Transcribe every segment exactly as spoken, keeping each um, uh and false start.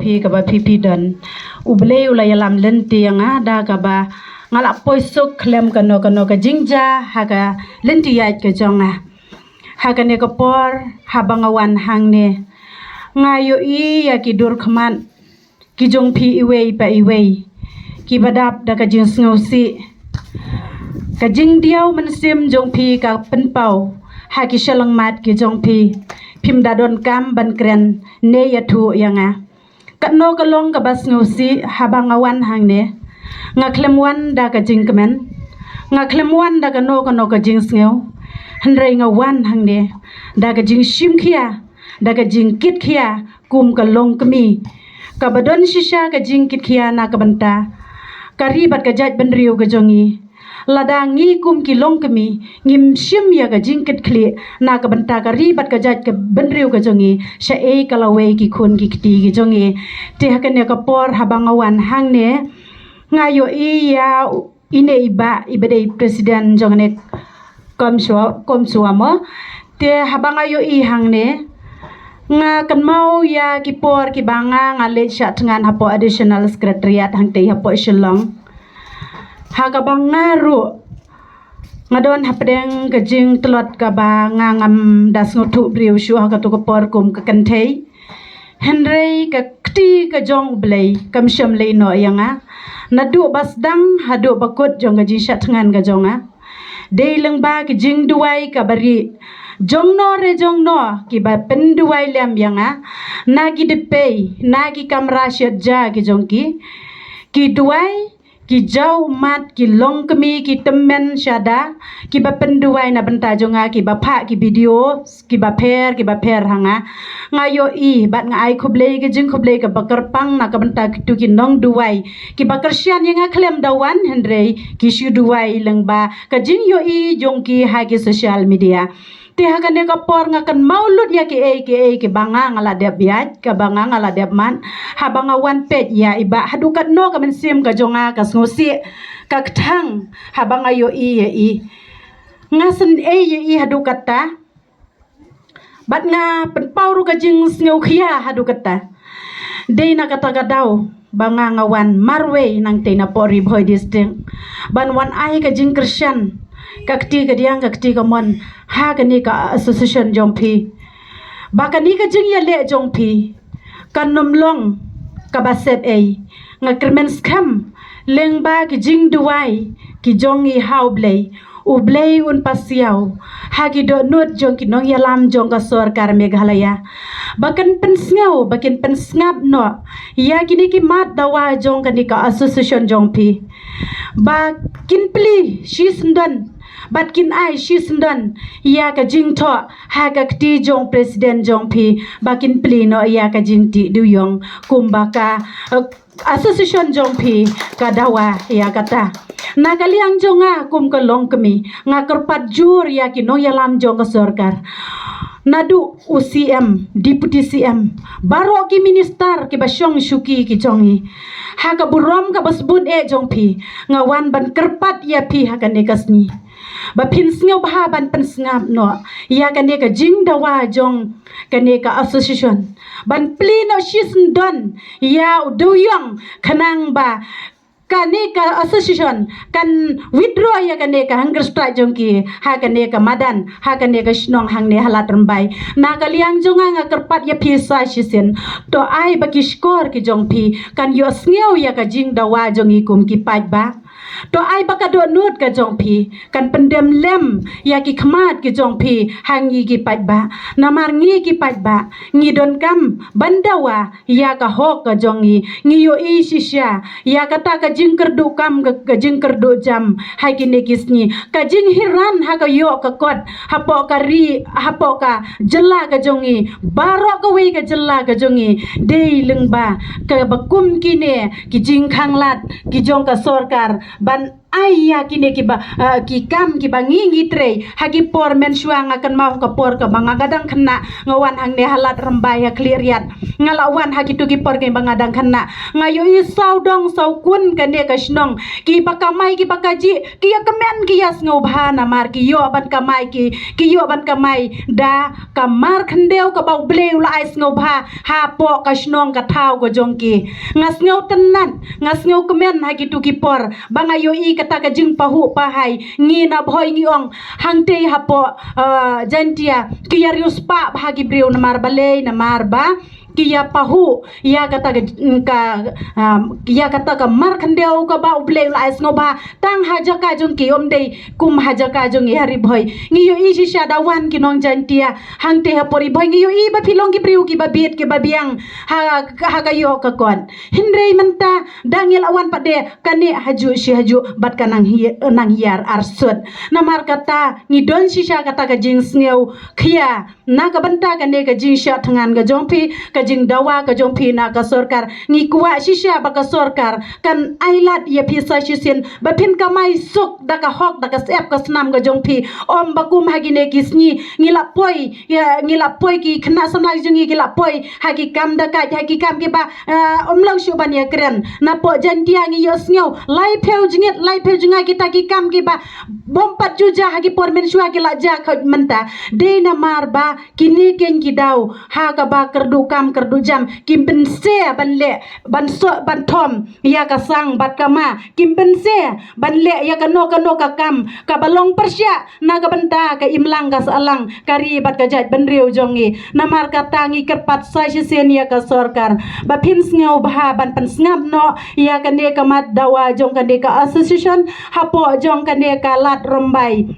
phi kaba phi phi don. U Blei u la ïalam lynti ïa nga da kaba nga la poi suk khlem kano kano ka jingjia ha ka lynti ïaid ka jong nga. Ha kane ka por haba nga wan hangne, nga ïohi ïa ki dur khmat ki jong phi iwei pa iwei kiba dap da ka jingsngewsih. Ka jingdiaw mynsiem jong phi ka pynpaw ha ki shyllangmat ki jong phi. Phim da donkam ban kren ne ïathuh ïa nga. Katno ka long kaba sngewsih haba nga wan hangne. Nga khlem wan da ka jingkmen, nga khlem wan da kano kano ka jingsngew. Hynrei nga wan hangne da ka jingshim khia, da ka jingkit khia kum ka longkmie. Kaba don shisha ka jingkit khia na ka bynta ka ri bad ka jaitbynriew ka jong ngi. Lada ngi kum ki longkmie ngim shim ïa ka jingkit khlieh na ka bynta ka ri bad ka jaitbynriew ka jong ngi, shaei ka lawei ki khun ki kti ki jong ngi. Te ha kane ka por haba nga wan hangne, nga ïohi ïa ine i bah iba dei president jong ne CoMSWA, CoMSWA mo. Te haba nga ïohi hangne, nga kynmaw ïa ki por kiba nga nga leit shah thngan hapoh Additional Secretariat hangtei hapoh Shillong. Ha kaba nga ruh nga don hapdeng ka jingtlot kaba nga ngam da sngewthuh briew shuh ha kato ka por kum ka kynthei. Hynrei ka kti ka jong U Blei kam shym lei noh ïa nga. Naduh ba sdang haduh ba kut jong ka jingshah thngan ka jong nga, dei lyngba ka jingduwai kaba rieh jong no re jong no kiba pynduwai lem ïa nga. Na ki dpei, na ki kamra shet ja ki jong ki, ki duwai, ki jaw mat, ki longkmie, ki tymmen shada kiba pynduwai na bynta jong nga, kiba phah ki video kiba pher kiba pher ha nga. Nga ïohi bad nga ai khublei ka jingkhublei kaba kyrpang na ka bynta kito ki nongduwai kiba kyrshan ïa nga khlem da wan, hynrei ki shu duwai lyngba ka jingïohi jong ki ha ki social media. Te ha kane ka por nga kynmaw lut ïa kiei kiei kiba nga nga la dep ïaid, kaba nga nga la dep mad. Haba nga wan peit ïa i bah, haduh katno ka mynsiem ka jong nga ka sngewsih, ka kthang haba nga ïohi ïa i. Nga sngewsih ïa i haduh katta. Bad nga pynpaw ruh ka jingsngewkhia haduh katta. Dei na kata ka daw ba nga nga wan marwei nangtei napoh Ri Bhoi District ban wan ai ka jingkyrshan, ka kti kadiang ka kti kamon, ha kane ka association jong phi. Ba kane ka jingïaleh jong phi kan ym long kaba set ei. Nga kyrmen skhem lyngba ki jingduwai ki jong ngi ha U Blei, U Blei un pasiaw ha ki dohnud jong ki nongïalam jong ka sorkar Meghalaya ba kin pynsngew, ba kin pynsngap noh ïa kine ki mat dawa jong kane ka association jong phi, ba kin plie shisyndon bad kin ai shisyndon ïa ka jingthoh ha ka kti jong president jong phi, ba kin plie noh ïa ka jingtih dewïong kumba ka, eh, association jong phi ka dawa ïa kata. Na ka liang jong nga kum ka longkmie, nga kyrpad jur ïa ki nongïalam jong ka sorkar, naduh u C M, Deputy C M, baroh ki minister kiba shong shuki ki jong ngi, ha ka burom kaba sbun eh jong phi, nga wan ban kyrpad ïa phi ha kane ka sngi ba phin sngewbha ban pynsngap noh ïa kane ka jingdawa jong kane ka association, ban plie noh shisyndon ïa u dewïong, khnang ba kane ka association kan withdraw ïa kane ka hunger strike jong ki ha kane ka madan, ha kane ka shnong hangne ha Lad Rymbai. Na ka liang jong nga, nga kyrpad ïa phi sa shisien, to ai ba ki shkor ki jong phi kan ïohsngew ïa ka jingdawa jong ngi kum ki paidbah. To ai ba ka dohnud ka jong phi kan pyndem lem ïa ki khmat ki jong phi ha ngi ki paidbah. Namar ngi ki paidbah ngi donkam ban dawa ïa ka hok ka jong ngi. Ngi ïohi shisha ïa kata ka jingkyrduh kam, ka, ka jingkyrduh jam ha kine ki sngi, ka jinghiran ha ka ïoh ka kot hapoh ka ri, hapoh ka jylla ka jong ngi, baroh kawei ka jylla ka jong ngi, dei lyngba kaba kum kine ki jingkhanglad ki jong ka sorkar ban ai ïa kine kiba, ah, ki kam kiba ngi ngi trei ha ki por mynshuwa. Nga kynmaw ka por kaba nga ka dang khynnah, nga wan hangne ha Lad Rymbai ha Khliehriat, nga la wan ha kito ki por kiba nga dang khynnah. Nga ïohi sawdong sawkun kane ka shnong, kiba kamai kiba kajih, ki ïa kmen ki ïa sngewbha namar ki ïoh ban kamai ki, ki ïoh ban kamai da ka mar khyndew kaba U Blei u la ai sngewbha hapoh ka shnong ka thaw ka jong ki. Nga sngewtynnat, nga sngewkmen ha kito ki por ba nga ïohi kata ka jingpahuh pahai. Ngi na Bhoi ngi ong, hangtei hapoh, ah, Jaintia ki ïa riewspah bha ki briew namar balei, namar ba ki ïa pahuh ïa kata ka, ka, um, ïa kata ka mar khyndew kaba U Blei u la ai sngewbha tang ha jaka jong ki, ym dei kum ha jaka jong ngi ha Ri Bhoi. Ngi ïohi shisha da wan ki nong Jaintia hangtei hapoh Ri Bhoi, ngi ïohi ba phi long ki briew kiba bit kiba biang ha, ha ka ïoh ka kot. Hynrei mynta da ngi la wan pat de, kane hajuh shi hajuh bad ka nang hi-, nang hiar arsut. Namar kata ngi don shisha kata ka jingsngew khia na ka bynta kane ka jingshah thngan ka jong phi, ka jingdawa ka jong phi na ka sorkar. Ngi kwah shisha ba ka sorkar kan ai lad ïa phi sa shisien ba phin kamai suk da ka hok, da ka syep ka snam ka jong phi. Ym ba kum ha kine ki sngi ngi la poi, ïa, ngi la poi, ki khynnah samla jong ngi ki la poi ha ki kam dakait, ha ki kam kiba, ah, ym long shuh ban ïa kren. Napoh Jaintia ngi ïohsngew laiphew jingit, laiphew jngai kita ki kam kiba bym pat ju jia ha ki por mynshuwa, ki la jia khot mynta. Dei namar ba kine keiñ ki daw ha kaba kyrduh kam kyrduh jam, kim pynse ban leh, ban soh ban thom ïa ka sang bad ka ma, kim pynse ban leh ïa kano kano ka kam kaba long pyrshah na ka bynta ka imlang ka sahlang ka ri bad ka jaitbynriew jong ngi. Namar kata ngi kyrpad sa shisien ïa ka sorkar ba phin sngewbha ban pynsngap noh ïa kane ka mat dawa jong kane ka association hapoh jong kane ka Lad Rymbai.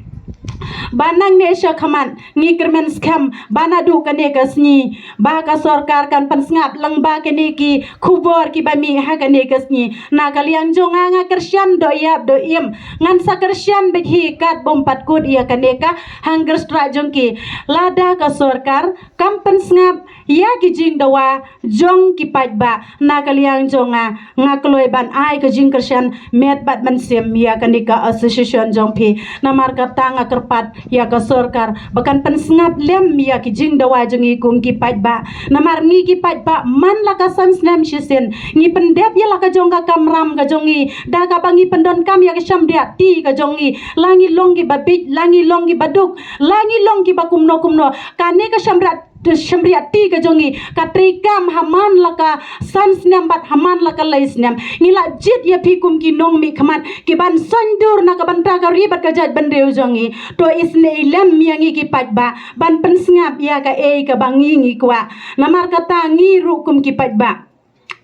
Ba nangne sha khmat ngi kyrmen skhem ba naduh kane ka sngi ba ka sorkar kan pynsngap lang ba kane ki khubor kiba mih ha kane ka sngi. Na ka liang jong nga, nga kyrshan doh ïap doh im, ngan sa kyrshan beit hi kat bym pat kut ïa kane ka hunger strike jong ki. Lada ka sorkar kam pynsngap ïa ki jingdawa jong ki paidbah, na ka liang jong nga, nga kloi ban ai ka jingkyrshan met bad mynsiem ïa kane ka association jong phi. Namar kata nga kyrpad ïa ka sorkar ba kan pynsngap lem ïa ki jingdawa jong ngi kum ki paidbah. Namar ngi ki paidbah man la ka san snem shisien ngi pyndep ïa la ka jong ka kamram ka jong ngi da kaba ngi pyndonkam ïa ka shymriah ti ka jong ngi. La ngi long kiba bit, la ngi long kiba duk, la ngi long kiba kumno kumno, kane ka shymriah, shymriah ti ka jong ngi ka treikam ha man la ka san snem bad ha man la ka lai snem. Ngi la jied ïa phi kum ki nongmihkhmat ki ban sngewdur na ka bynta ka ri bad ka jaitbynriew jong ngi. To isynei lem ïa ngi ki paidbah ban pynsngap ïa kaei kaba ngi ngi kwah. Namar kata ngi ruh kum ki paidbah,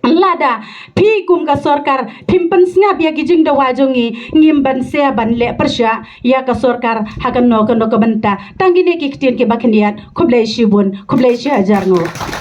lada phi kum ka sorkar phim pynsngap ïa ki jingdawa jong ngi, ngim banse ban leh pyrshah ïa ka sorkar ha kano kano ka bynta. Tang kine ki ktien kiba khyndiat. Khublei shibun, khublei shihajar nguh.